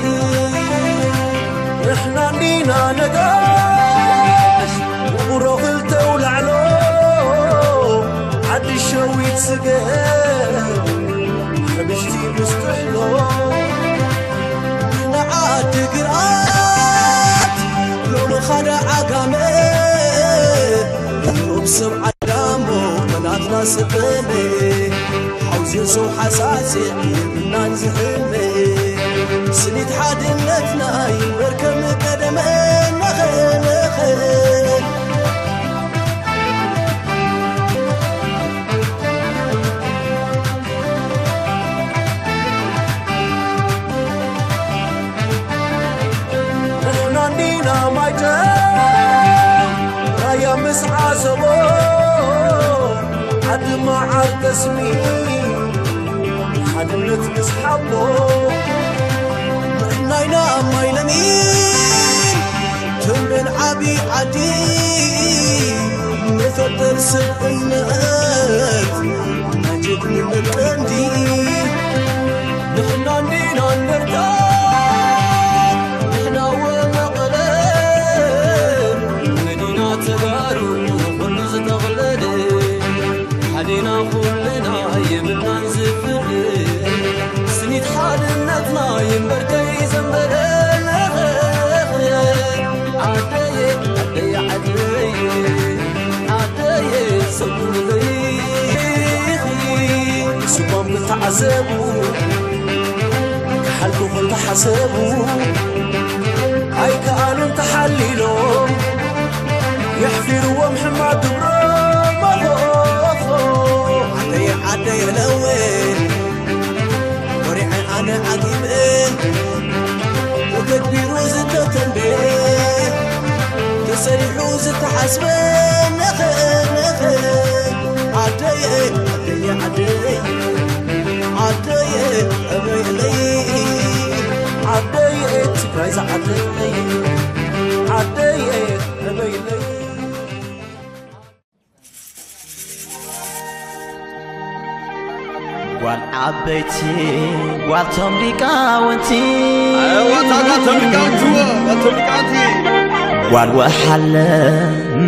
ንሕና እንዲና ነጋሽ ውቕሮ ክልተ ውላዕሎ ዓዲ ሸዊት ስገ ሕብሽቲ ምስ ጥሕሎ ንዓዲ ግራት ሎሚ ኻዳ ዓጋመ ሩብ ሰብ ዓዳሞ መናትና ስጠመ ሓውዜን ሰው ሓሳሴ የብናን ዝሕመ ስኒት ሓድነትና ይንበር ከም ቀደመ ነኸ ነኸ ንሕና እንዲና ማይጨው ራያ ምስ ዓዘቦ ዓዲ መዓር ተስሚ ሓድነት ምስ ሓቦ ንሕናይና ማይ ለሚን ተንቤን ዓቢ ዓዲ መፈጠር ስብእነት ናይ ጅግንነት ቀንዲ ንሕና እንዲና እንደርታ ንሕና ወመቐለ መዲና ተጋሩ ኩሉ ዝጠቕለለ ሓዴና ኩልና የብልናን ዝፍለ ስኒት ሓድነትና ይንበርከይ ዘንበረ ዓደየ ዓደየ ዓደየ ዓደየ ሰጉምለይ ስቆም ክተዓዘቡ ክሓልኩ ክተሓሰቡ ኣይከኣሉን ተሓሊሎም የሕፊርዎም ሕማቅ ግብሮም ኣኾ ኣኾ ዓደየ ዓደየ ለወ ወሪዐ ኣነ ዓጊበ ተተግቢሩ ዝተተንበየ ተሰሪሑ ዝተሓስበ ነኸ ነኸ ዓደየ ዓደየ ዓደየ ዓደየ ኣበይለይ ዓደየ ትግራይ ዝዓደየ ዓደየ ኣበይለይ ጓል ዓበይቲ ጓልቶም ሊቃውንቲ ኣወታ ጓልቶም ሊቃውንቲ ጓልቶም ሊቃውንቲ ጓል ወሓለ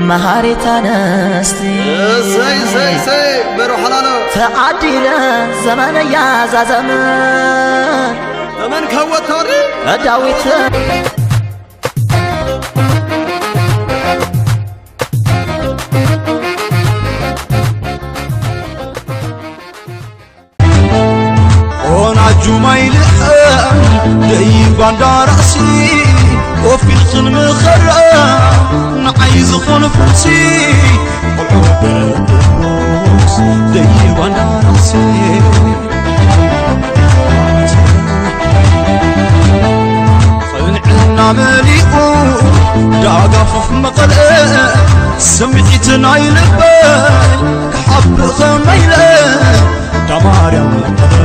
መሃሪት ኣንስቲ እሰይ፣ እሰይ፣ እሰይ፣ በሩ ሓላሎ። ተዓዲለ ዘመነያ ዛዘመ ዘመን ከወታሪ ዳዊት ኦናጁ ማይልእ ደይ ባንዳ ራእሲ ኮፍ ኢልክን ምኸራ ንዓይ ዝኾነ ፍርሲ ቆልዑ በረስ ደይ ባንዳ ራእሲ ጽንዕና መሊኡ ዳጋ ፉፍ መቐለ ስምዒት ናይ ልበይ ክሓብእ ኸመይለ ዳማርያም መቐለ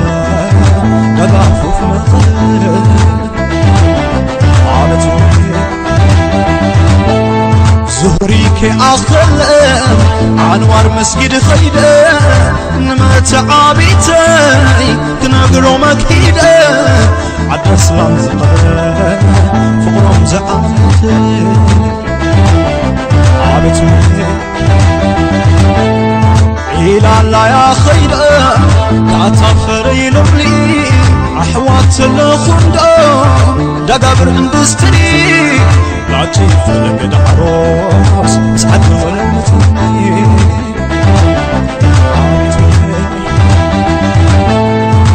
ዳጋ ፉፍ መቐለ ዓመት ዙህሪ ከይኣኸለ ኣንዋር መስጊድ ኸይደ ንመተዓቢተይ ክነግሮም ኣኪደ ዓዲ ኣስላም ዝቐበረ ፍቕሮም ዝዓመተ ዓመት ዒላላያ ኸይደ ታታፈረ ኢሎምኒ ኣሕዋት ዘለኹም ዶ ዳጋብር ኢንዱስትሪ ላጂ ፈለገ ዳዕሮስ ጻዕት ወለምትኒ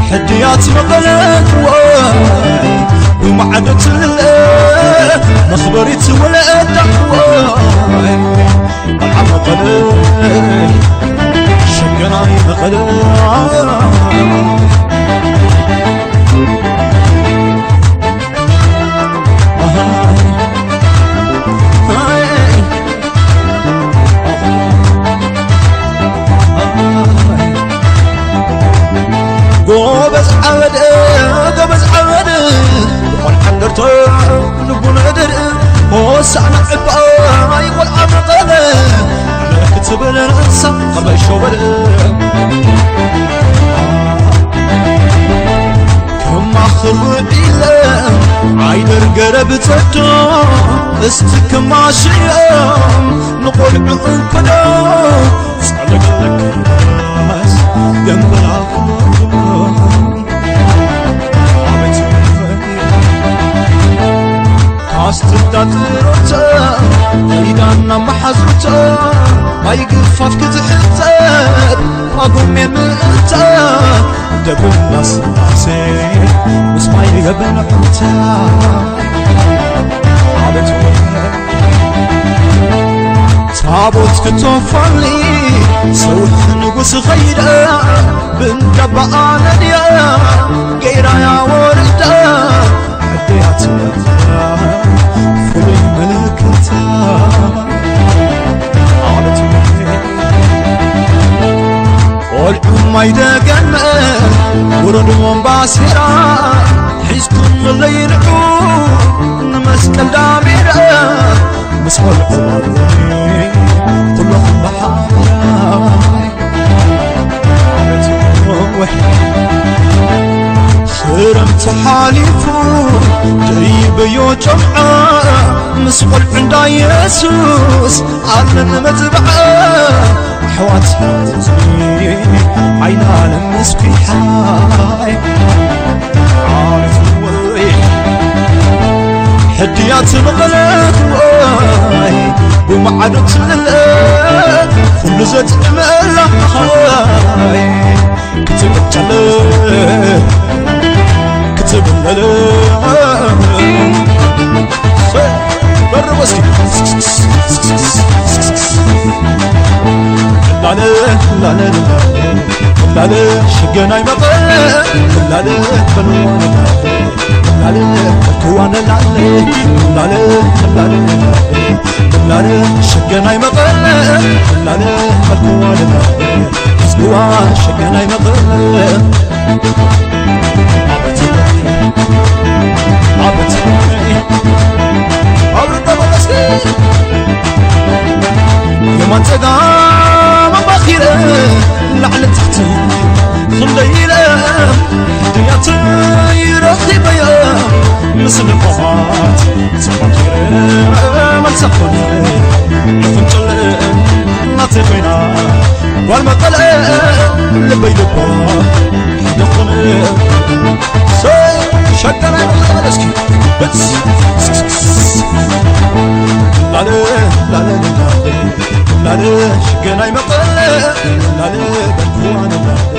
ሕድያት መቐለት ወይ ብማዕዶ ትልለ መኽበሪት ወለዳ ወይ ቆልዓ መቐለ ሸገናይ መቐለ ጎበዝ ዓበደ ጎበዝ ዓበደ ቆልዓ እንደርቶ ልቡ ነደድ ሆሳዕና ዕባይ ቆልዓ መቐለ ክትብል ርእሳ ከመሾበለ ከማኽር ውዒለ ዓይደር ገረብ ጸዶ እስቲ ከማሽዮም ንቖልዑ እንኮዶ ጸለገለከስ ገንበላኹ ኣመት ካስትዳትሮተ ኢዳና መሓዙተ ማይ ግፋፍ ክትሕጸብ ፋጉሜ ምእንተ ደብና ስላሴ ምስ ማይ ገብንዑተ ዓመት ታቦት ክቶፋሊ ሰውሕ ንጉስ ኸይደ ብእንዳባኣ ነድያ ገይራያ ወርዳ ሕድያት ፍሉይ ምልክታ ዓመት ቆልዑ ማይ ደገመ ውረድዎም ባሴራ ሒዝኩም ለይልዑ ንመስቀል ዳሜራ ምስ ቆልዑ ኩለኹም ብሓባር ክረምቲ ሓሊፉ ደይበዮ ጨምዓ ምስ ቆልዑ እንዳ የሱስ ኣለን መትብዓ ኣሕዋት ሓዝኒ ዓይና ለምስኩሓይ ዓርፍ ወይ ሕድያት መቐለት ወይ ብማዕዶ ትልለ ኩሉ ዘጥዕመላ ኸይ ክትብል ከለ ክትብል ለለ በርቦ እስኪ ላለ ላለ ላለ ላለ ሽገናይ መቐለ ላለ በልዋ ላለ ላለ በልዋ ላለ ላለ ላለ ላለ ሸገናይ መቐለ ላለ ኣልኩዋ ለላ ዝዋ ሸገናይ መቐለ የማን ጸጋም ኣባኺረ ላዕሊ ትሕቲ ክንደይ ኢለ ሕድያተይ ረኺበያ ምስ ልባባት ጽባኺረ መልሲ ትኹን ፍንጭል እናተይ ኮይና ጓል መቐለ ልበይ ልቦ ሓደ ኾነ። ሰይ ሸገናይ መቐለ እስኪ ብስ ላለ ላለ ላለ ላለ ሸገናይ መቐለ ላለ በልኩዋን ላለ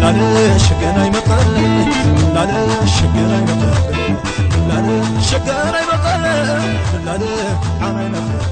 ላለ ሸገናይ መቐለ ላለ ሸገናይ መቐለ ላለ ሸገናይ መቐለ ላለ ዓናይ መቐለ